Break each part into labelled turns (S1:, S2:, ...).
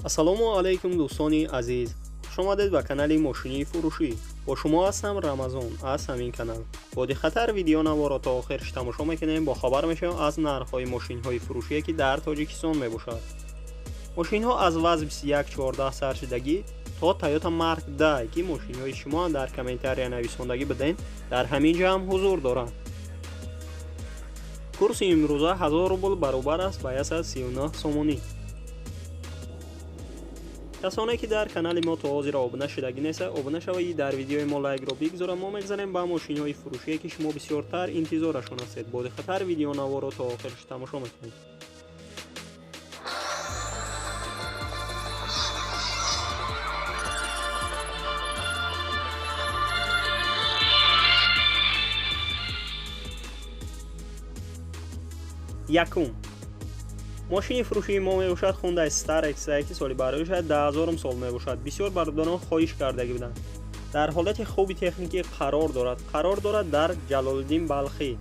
S1: Ассалому алайкум, дӯстони азиз, хуш омадед ба канали мошинии фурӯшӣ. Бо шумо ҳастам Рамазон аз ҳамин канал. Бо диққаттар видеонаворо то охирш тамошо мекунем, бохабар мешавем аз нархҳои мошинҳои фурӯшие, ки дар Тоҷикистон мебошад. Мошинҳо аз ВАЗ 2114 саршидагӣ то Toyota Mark 10, ки мошинҳои шумо дар комментария нависондагӣ биден, дар ҳамин ҷо ҳам ҳузур доранд. Курси имрӯза 1000 рубл баробар аст ба 139 сомонӣ. Касоне ки дар канали мо то ҳозир обуна шудагӣ неста, обуна шавед, дар видеои мо лайкро бигзоред. Мо мегзарем ба мошинҳои фурӯшие, ки шумо бисёртар интизорашон ҳастед. Бо диққаттар видеонаворо то охирш тамошо мекунед. Якум мошини фурӯшии мо мебошад Hyundai Starex, ки соли барояш 2000 сол мебошад. Бисёр бародарон хоҳиш кардагӣ буданд. Дар ҳолати хуби техникӣ қарор дорад. Қарор дорад дар Ҷалолиддин Балхӣ.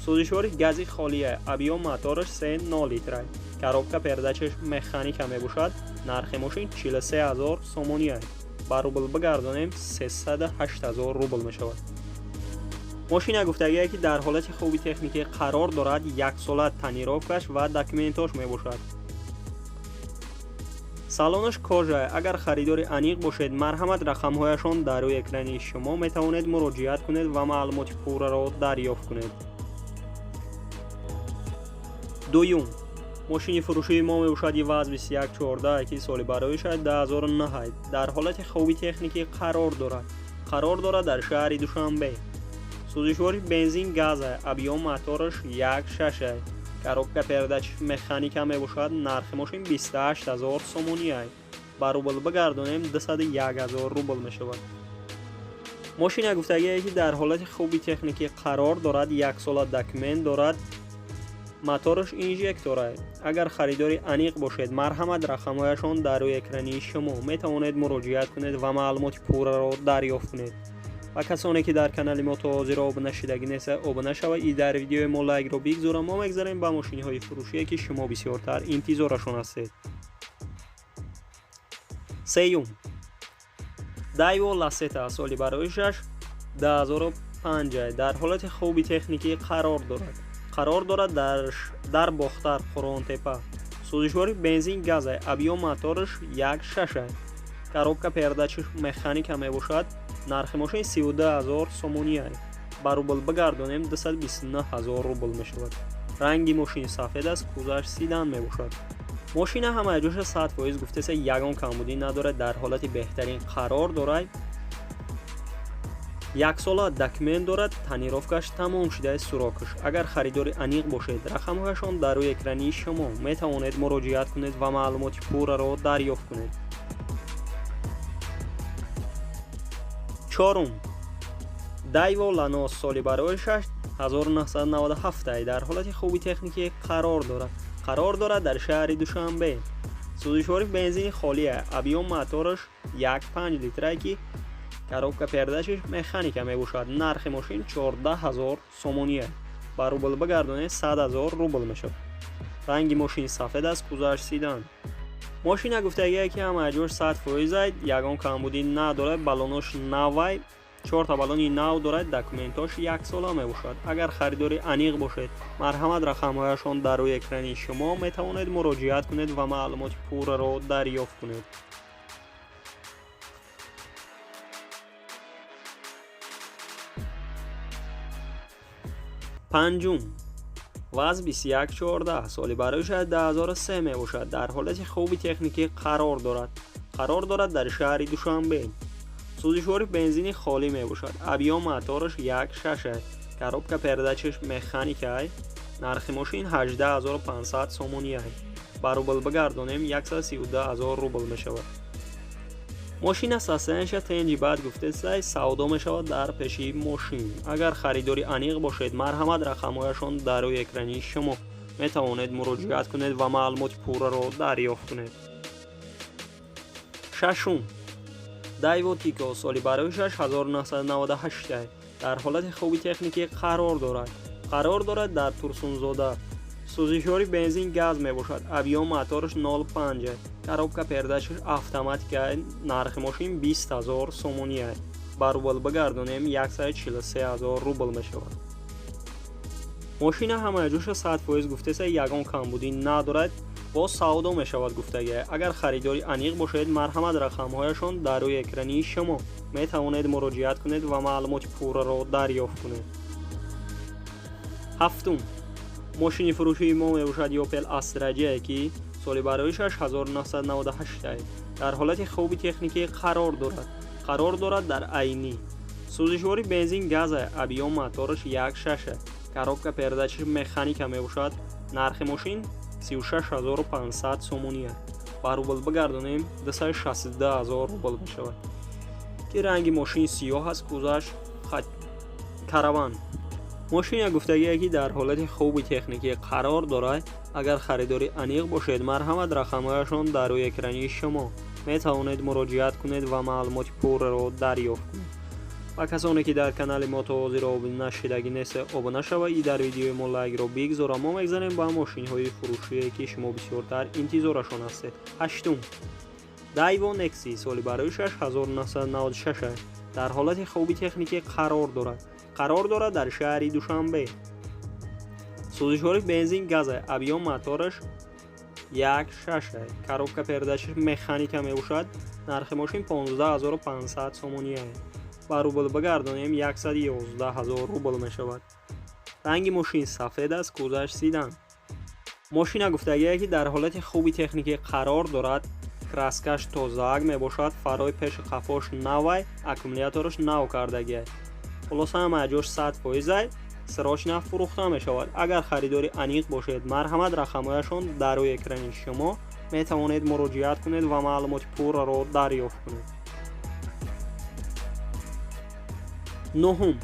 S1: Сӯзишвори гази холия, объём мотораш 3,0 литра. Коробка передачаш механика мебошад. Нархи мошин 43 000 сомонӣ аст. Ба рубл бигардонем, 308 000 рубл мешавад. Мошина гуфтагие, ки дар ҳолати хуби техникӣ қарор дорад, яксола тонировкаш ва документош мебошад. Салонаш кожа. Агар харидори аниқ бошед, марҳамат, рақамҳояшон дар рӯи экрани шумо, метавонед муроҷиат кунед ва маълумоти пурраро дарёфт кунед. Дуюм мошини фурӯшии мо мебошад ВАЗ 2114, ки соли барояш 2009, дар ҳолати хуби техникӣ қарор дорад. Қарор дорад дар шаҳри Душанбе. Сӯзишвори бензин газа, объём мотораш 1,6, коробка передач механика мебошад. Нархи мошин 28 000 сомонӣ аст. Ба рубл бигардонем, 201 000 рубл мешавад. Мошина гуфтагие, ки дар ҳолати хуби техникӣ қарор дорад, яксола документ дорад, мотораш инжектора. Агар харидори аниқ бошед, марҳамат, рақамҳояшон дар рӯи экрани шумо, метавонед муроҷиат кунед ва маълумоти пурраро дарёфт кунед. Ва касоне ки дар канали мо то ҳозир обуна шудагӣ неста, обуна шавед и дар видеои мо лайкро бигзоред. Мо мегзарем ба мошинҳои фурӯшие, ки шумо бисёртар интизорашон ҳастед. Сеюм Daewoo Lacetti, соли барояшаш 2005, дар ҳолати хуби техникӣ қарор дорад. Қарор дорад дар Бохтар, Қурғонтепа. Сӯзишвори бензин газа, объём мотораш 1,6, коробка передачаш механика мебошад. Нархи мошин 32 000 сомонӣ аст. Ба рубл бигардонем, 229 000 рубл мешавад. Ранги мошин сафед аст, кузаш седан мебошад. Мошина ҳамаи ҷоша 100% гуфтеса, ягон камбудӣ надорад, дар ҳолати беҳтарин қарор дорад, яксола документ дорад, тонировкаш тамом шудааст, срокаш. Агар харидори аниқ бошед, рақамҳояшон дар рӯи экрани шумо, метавонед муроҷиат кунед ва маълумоти пурраро дарёфт кунед. Чорум Daewoo Lanos, соли барояшаш 1997, дар ҳолати хуби техникӣ қарор дорад. Қарор дорад дар шаҳри Душанбе. Сӯзишвори бензини холия, объём мотораш 1,5 литра, ки коробка передачаш механика мебошад. Нархи мошин 14 000 сомонӣ аст. Ба рубл бигардонед, 100 000 рубл мешавад. Ранги мошин сафед аст, кузаш седан. Мошина гуфтагие, ки ҳамаи ҷош 100% аст, ягон камбудӣ надорад, балонош навай, чорта балони нав дорад, документош яксола мебошад. Агар харидори аниқ бошед, марҳамат, рақамҳояшон дар рӯи экрани шумо, метавонед муроҷиат кунед ва маълумоти пурраро дарёфт кунед. Панҷум ВАЗ 2114, соли барояш 2003 мебошад, дар ҳолати хуби техникӣ қарор дорад. Қарор дорад дар шаҳри Душанбе. Сӯзишвори бензини холӣ мебошад, объём мотораш 1,6, коробка передачаш механика. Нархи мошин 18 500 сомонӣ аст. Ба рубл бигардонем, 132 000 рубл мешавад. Мошина состоянияша тенҷи бад гуфтесай, савдо мешавад дар пеши мошин. Агар харидори аниқ бошед, марҳамат, рақамҳояшон дар рӯи экрани шумо, метавонед муроҷиат кунед ва маълумоти пурраро дарёфт кунед. Шашум Daewoo Tico, соли барояшаш 1998, дар ҳолати хуби техникӣ қарор дорад. Қарор дорад дар Турсунзода. Сӯзишвори бензин газ мебошад. Объём мотораш 0,5. Коробка передачаш автоматика. Нархи мошин 20 000 сомонӣ. Ба рубл бигардонем 143 000 рубл мешавад. Мошина ҳамаи ҷоша 100% гуфтеса, ягон камбудӣ надорад, боз савдо мешавад гуфтагӣ. Агар харидори аниқ бошед, марҳамат, рақамҳояшон дар рӯи экрани шумо, метавонед муроҷиат кунед ва маълумоти пурраро дарёфт кунед. Ҳафтум мошини фурӯшии мо мебошад Opel Astra J, ки соли бароишаш 1998, дар ҳолати хуби техникӣ қарор дорад. Қарор дорад дар Айнӣ. Сӯзишвори бензин газ, объём мотораш 1,6, коробка передачаш механика мебошад. Нархи мошин 36 500 сомонӣ. Ба рубл бигардонем 262 000 рубл мешавад. Ки ранги мошин сиёҳ аст, кузаш караван. Мошина гуфтагие, ки дар ҳолати хуби техникӣ қарор дорад. Агар харидори аниқ бошед, марҳамат, рақамҳояшон дар рӯи экрани шумо, метавонед муроҷиат кунед ва маълумоти пурраро дарёфт кунед. Ва касоне ки дар канали мо то ҳозир обуна шидагӣ нест, обуна шава и дар видеои мо лайкро бигзора. Мо мегзарем ба мошинҳои фурӯшие, ки шумо бисёртар интизорашон ҳастед. Ҳаштум Daewoo Nexi, соли бароишаш 1996, дар ҳолати хуби техникӣ қарор дорад. Қарор дорад дар шаҳри Душанбе. Сӯзишвори бензин газ, объём мотораш 1,6, коробка передачаш механика мебошад. Нархи мошин 15 500 сомонӣ. Ба рубл бигардонем 111 000 рубл мешавад. Ранги мошин сафед аст, кузаш седан. Мошина гуфтагие, ки дар ҳолати хуби техникӣ қарор дорад, краскаш тозаак мебошад, фарои пеши қафош навай, аккумулятораш нав кардагиай. Хулоса, ҳамаи ҷош 100%, срочно фурӯхта мешавад. Агар харидори аниқ бошед, марҳамат, рақамҳояшон дар рӯи экрани шумо, метавонед муроҷиат кунед ва маълумоти пурраро дарёфт кунед. Нуҳум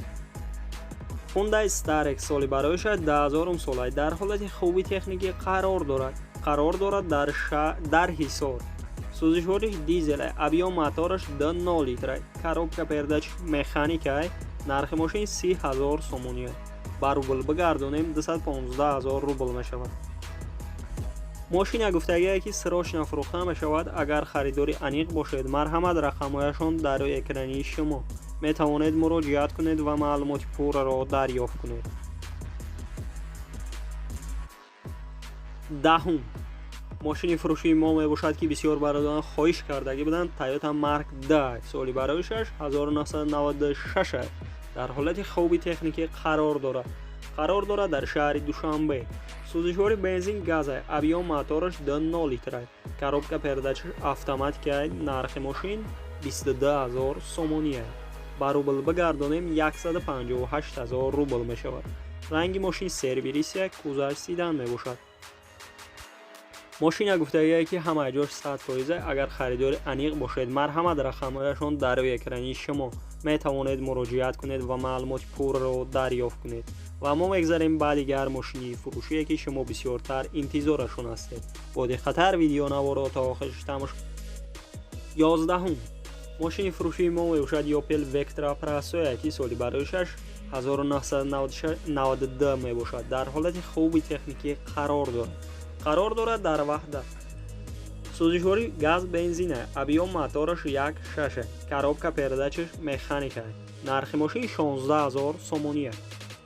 S1: Hyundai Starex, соли бароишаш 2000 солай, дар ҳолати хуби техникӣ қарор дорад. Қарор дорад дар Ҳисор. Сӯзишвориш дизелай, объём мотораш 2,0 литрай, коробка передач механикай. Нархи мошин 30 000 сомонӣ. Ба рубл бигардонем 215 000 рубл мешавад. Мошина гуфтагие, ки срочно фурӯхта мешавад. Агар харидори аниқ бошед, марҳамат, рақамҳояшон дар рӯи экрани шумо, метавонед муроҷиат кунед ва маълумоти пурраро дарёфт кунед. Даҳум мошини фурӯшии мо мебошад, ки бисёр бародарон хоҳиш кардагӣ буданд, Toyota Mark 10, соли бароишаш 1996, дар ҳолати хуби техникӣ қарор дорад. Қарор дорад дар шаҳри Душанбе. Сӯзишвори бензин газ, объём мотораш 2,0 литрай, коробка передачаш автоматика. Нархи мошин 22 000 сомонӣ. Ба рубл бигардонем 158 000 рубл мешавад. Ранги мошин серебристый, кузаш седан мебошад. Мошина гуфтагие, ки ҳамаи ҷош 100%. Агар харидори аниқ бошед, марҳамат, рақамҳояшон дар рӯи экрани шумо, метавонед муроҷиат кунед ва маълумоти пурраро дарёфт кунед. Ва мо мегзарем ба дигар мошини фурӯшие, ки шумо бисёртар интизорашон ҳастед. Бо диққаттар видеонаворо то охирш тамошо. 11-ум мошини фурӯшии мо мебошад Opel Vectra простой, ки соли бароишаш 1992 мебошад, дар ҳолати хуби техникӣ қарор дорад. Қарор дорад дар Ваҳдат. Сӯзишвори газ бензина, объём мотораш 1,6, коробка передачаш механика. Нархи мошин 16 000 сомонӣ.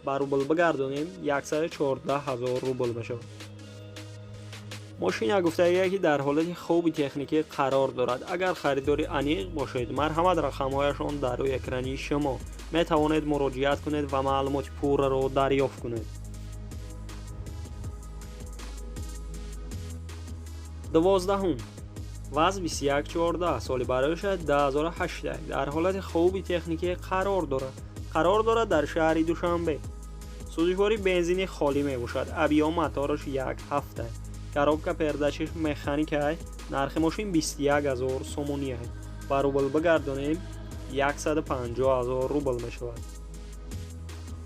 S1: Ба рубл бигардонем 114 000 рубл мешавад. Мошина гуфтагие, ки дар ҳолати хуби техникӣ қарор дорад. Агар харидори аниқ бошед, марҳамат, рақамҳояшон дар рӯи экрани шумо, метавонед муроҷиат кунед ва маълумоти пурраро дарёфт кунед. 12-ум ВАЗ 2114, соли бароишаш 2008, дар ҳолати хуби техникӣ қарор дорад. Қарор дорад дар шаҳри Душанбе. Сӯзишвори бензини холӣ мебошад, объём мотораш 1,7, коробка передачаш механика. Нархи мошин 21 000 сомонӣ. Ба рубл бигардонем 150 000 рубл мешавад.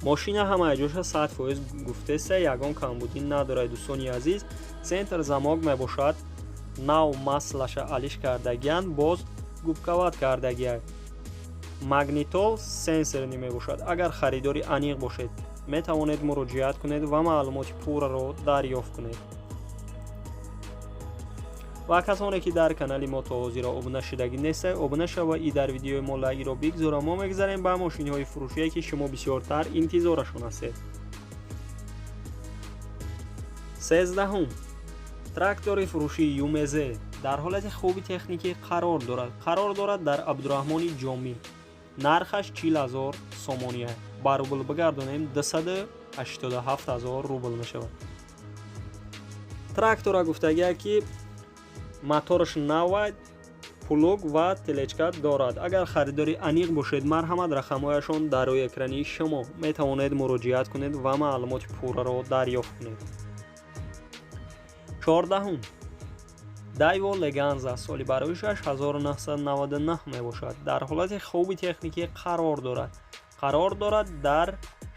S1: Мошина ҳамаи ҷоша 100% гуфтеста, ягон камбудӣ надорад, дӯстони азиз. Центр замок мебошад, нав маслаша алиш кардагиянд, боз губковать кардагиянд, магнитол сенсорный мебошад. Агар харидори аниқ бошед, Метавонед муроҷиат кунед ва маълумоти пурраро дарёфт кунед. Ва касоне ки дар канали мо то ҳозира обуна шудагӣ нестед, обуна шава и дар видеои мо лайкро бигзора. Мо мегзарем ба мошинҳои фурӯшие ки шумо бисёртар интизорашон ҳастед. 13. Трактори фурӯшии ЮМЗ дар ҳолати хуби техникӣ қарор дорад. Қарор дорад дар Абдураҳмони Ҷомӣ. Нархаш 40 000 сомония. Ба рубл бигардонем 287 000 рубл мешавад. Трактора гуфтагия ки мотораш навай, плуг ва телечка дорад. Агар харидори аниқ бошед, марҳамат, рақамҳояшон дар рӯи экрани шумо. Метавонед муроҷиат кунед ва маълумоти пурраро дарёфт кунед. 14. Дайво Леганза соли бароишаш 1999 мебошад. Дар ҳолати хуби техникӣ қарор дорад. Қарор дорад дар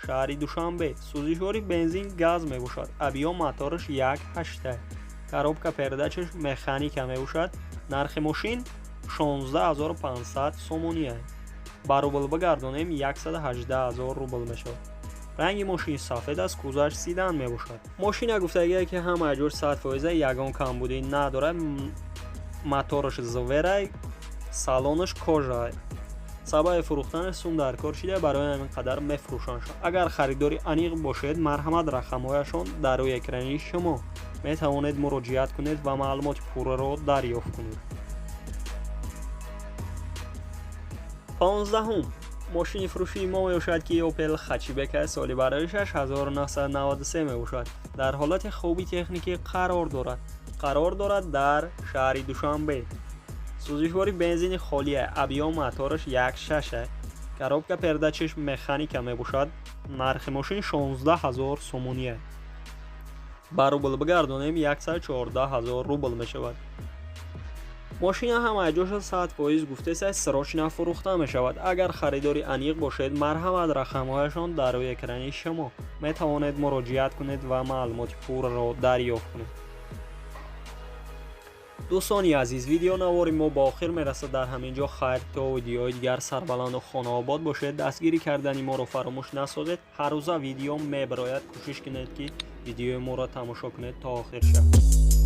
S1: шаҳри Душанбе. Сӯзишвори бензин газ мебошад. Объём мотораш 1.8. Коробка передачаш механика мебошад. Нархи мошин 16500 сомония. Ба рубл бигардонем 118 000 рубл мешавад. Ранги мошин сафед аст, кузаш седан мебошад. Мошина гуфтагие ки ҳама ҷор 100% ягон камбудӣ надорад. Мотораш зверай, салонаш кожа. Сабаби фурӯхтанаш сум дар кор шида, барои ҳамин қадар мефурӯшанд. Агар харидори аниқ бошед, марҳамат, рақамҳояшон дар рӯи экрани шумо. Метавонед муроҷиат кунед ва маълумоти пурраро дарёфт кунед. 15. Мошини фурӯшии мо мебошад ки Opel Hatchback соли бароишаш 1993 мебошад. Дар ҳолати хуби техникӣ қарор дорад. Қарор дорад дар шаҳри Душанбе. Сӯзишвори бензини холия, объём мотораш 1.6. Коробка передачаш механика мебошад. Нархи мошин 16 000 сомония. Ба рубл бигардонем 114 000 рубл мешавад. Мошина ҳама ҷоша 100% гуфтеса срочно фурӯхта мешавад. Агар харидори аниқ бошед, марҳамат, рақамҳояшон дар рӯи экрани шумо. Метавонед муроҷиат кунед ва маълумоти пурраро дарёфт кунед. Дӯстони азиз, видеонавори мо ба охир мерасад. Дар ҳамин ҷо хайр то видеои дигар сарбаланду хонаобод бошед. Дастгирӣ кардани моро фаромӯш насозед. Ҳар рӯза видео мебарояд. Кӯшиш кунед ки видеои моро тамошо кунед то охир шавад.